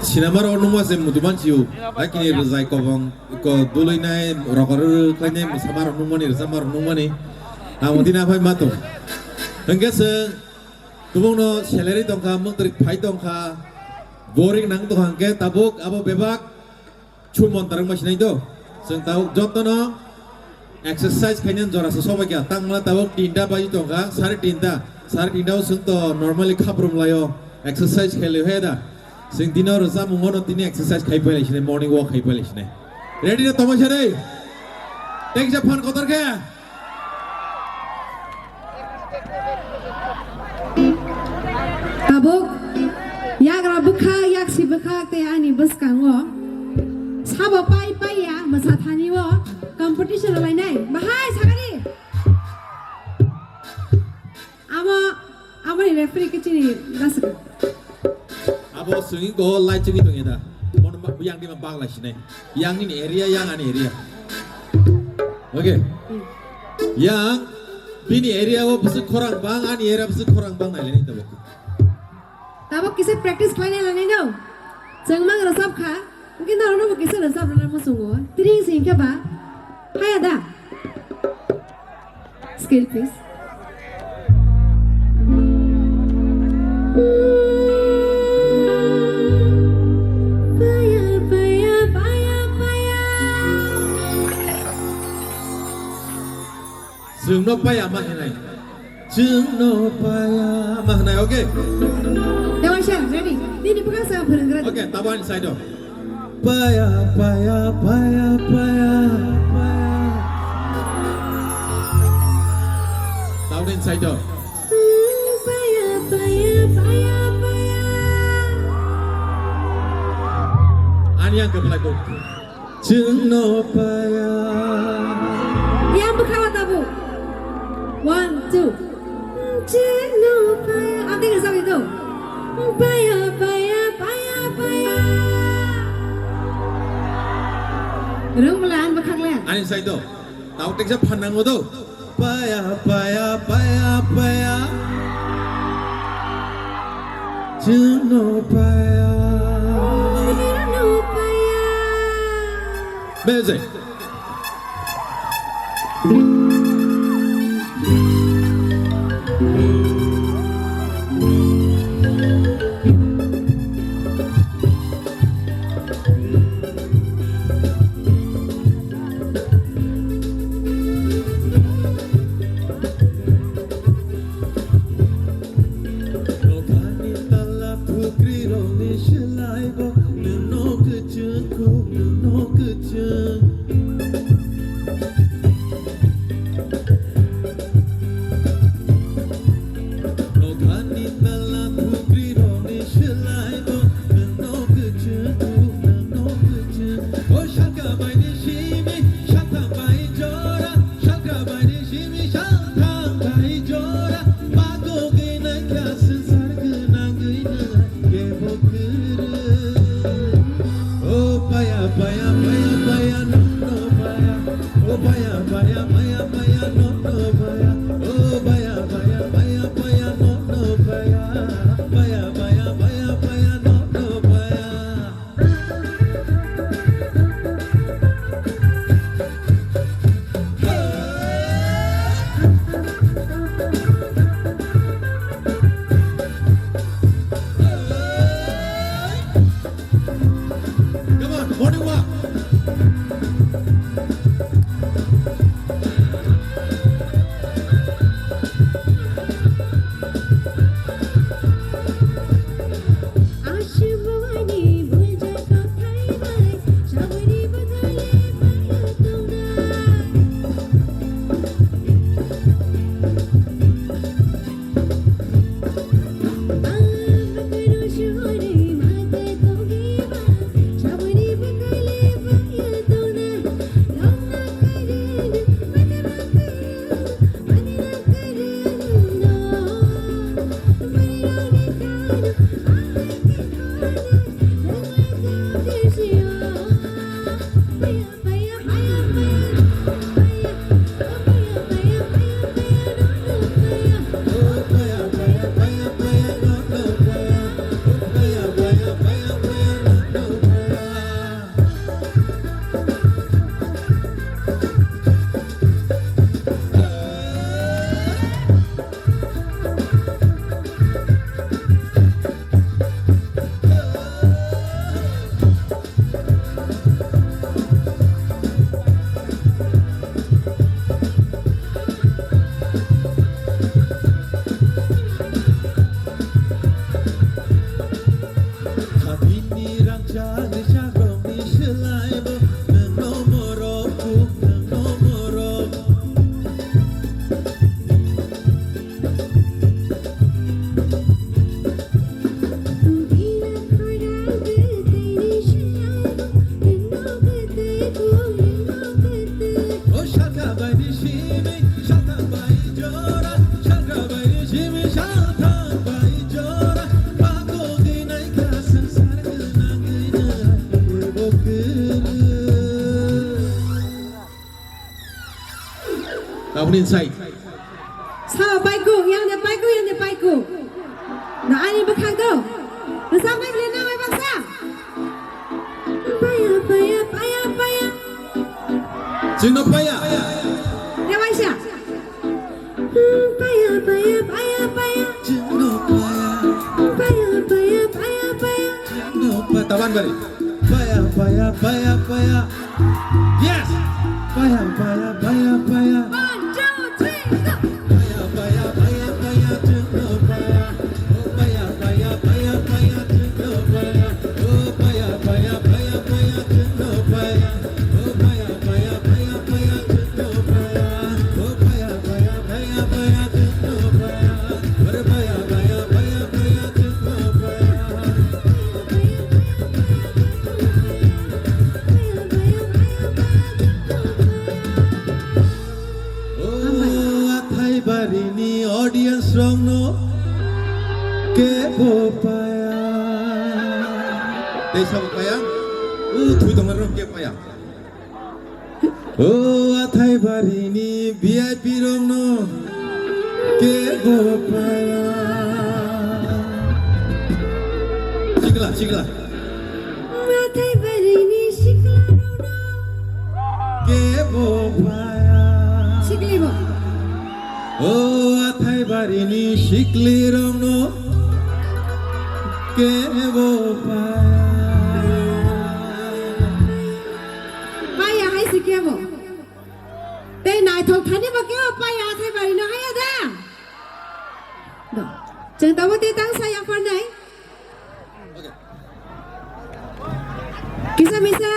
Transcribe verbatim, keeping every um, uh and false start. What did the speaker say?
Sinamar o nungma se muduman siu. Akini rwjai kobong ko dului nai rokor khlainai musamar nungmani rwchapmar nungmani. Amo dina phai mato. Hwnkhe se tubungno salary tongkha, mungtwrwi phai tongkha, boring nang tongkha hwnkhe tabuk abo bebak Chumon tarang ma sinai do. Chwng tabuk jotono exercise khainani jora se sobai kha. Tangma tabuk tinta baji tongkha, sare tinta. Sare tinta o chwng to normally khaprum laio. Exercise khailai he da. Chwng dino rwchapmung ono tini exercise khai pailai sinai, morning walk khai pailai sinai. Ready na tongma sare? Thanks ya phan kotor khe. Tabuk yagra bwkhak, yaksi bwkhak tei ani bwskango sabo pai pai ya mwsa thani o competition rwlainai. Bahai sagari. Amo, amoni referee khe chini dasaka. Abo swngwi go lai chini tongya da. Mono ma, yang di ma bagla sinai. Yang nini area, yang ani area. Okay. Yang bini area o bwswk khorang bang, ani area bwswk khorang bang nai leni tabuk. Tabuk kisa practice khlainai lanai no. Chwng mang rwchap kha. Hwnkhe norokno bo kisa rwchap rwna muchungo. Tring se hwnkhe ba. Haya da. Scale, please. Paya, paya, paya, paya. Chwngno paya ma hinai. Chwngno paya ma hinai, okay? Tei waisa, ready? Nini bwkha sa phwrwnggra. Okay, tabuk ani side o. Paya, paya, paya, paya, paya. Tabuk ani side o. Paya, paya, paya, paya. Ani yang kepala kok. Chwngno paya. Yang bwkha o tabuk. One, two. Chwngno paya. Ang tei rwchapni do. Paya, paya, paya, paya. Rwng bwla ang bwkhak le. Ani sai do. Tau teksa phan nango do. Paya, paya, paya, paya. Chwngno paya. Chwngno paya. Music. Nokhani tala phukri rokni swlaibo nwngno kwchwng kuk, nwngno kwchwng. Nokhani tala phukri rokni swlaibo nwngno kwchwng kuk, nwngno kwchwng. O sakha baini simi, sakha bai jora, sakha baini simi, sakha bai jora. Bagwi naikha swngchar gwnangwi nwng kebo kwrwi. O paya, paya, paya, paya, nono paya. O paya, paya, paya, paya, nono paya. O paya, paya, paya, paya, nono paya. Paya, paya, paya, paya, nono paya. Come on, morning walk. Aboni inside. Sao paiku, yang de paiku, yang de paiku. Na ani bwkhak do. Rwchapnai bwle nang bai baksa. Paya, paya, paya, paya. Chwngno paya. Rewaisa. Paya, paya, paya, paya. Chwngno paya. Paya, paya, paya, paya. Chwngno paya. Taban bari. Paya, paya, paya, paya. Yes! Paya, paya, paya, paya. One, two, three, go! Paya, paya, paya, paya, chwngno paya. Oh, paya, paya, paya, paya, chwngno paya. Oh, paya, paya, paya, paya, chwngno paya. Oh, paya, paya, paya, paya, chwngno paya. Oh, paya, paya, paya, paya, chwngno paya. Ore paya, paya, paya, paya, chwngno paya. O Athaibarini audience rokno kebo paya. Tei sabo paya? O thwi tongmani rok kebo paya. O Athaibarini V I P rokno kebo paya. Chikla, chikla. Athaibarini sikla rokno kebo paya. Siklibo. O Athaibarini sikli rokno kebo paya. Paya hai se kebo. Tei naithok thani bo kebo paya Athaibarino haya da. Do. Chwng tabo tei tang saya pharnai. Kisa misa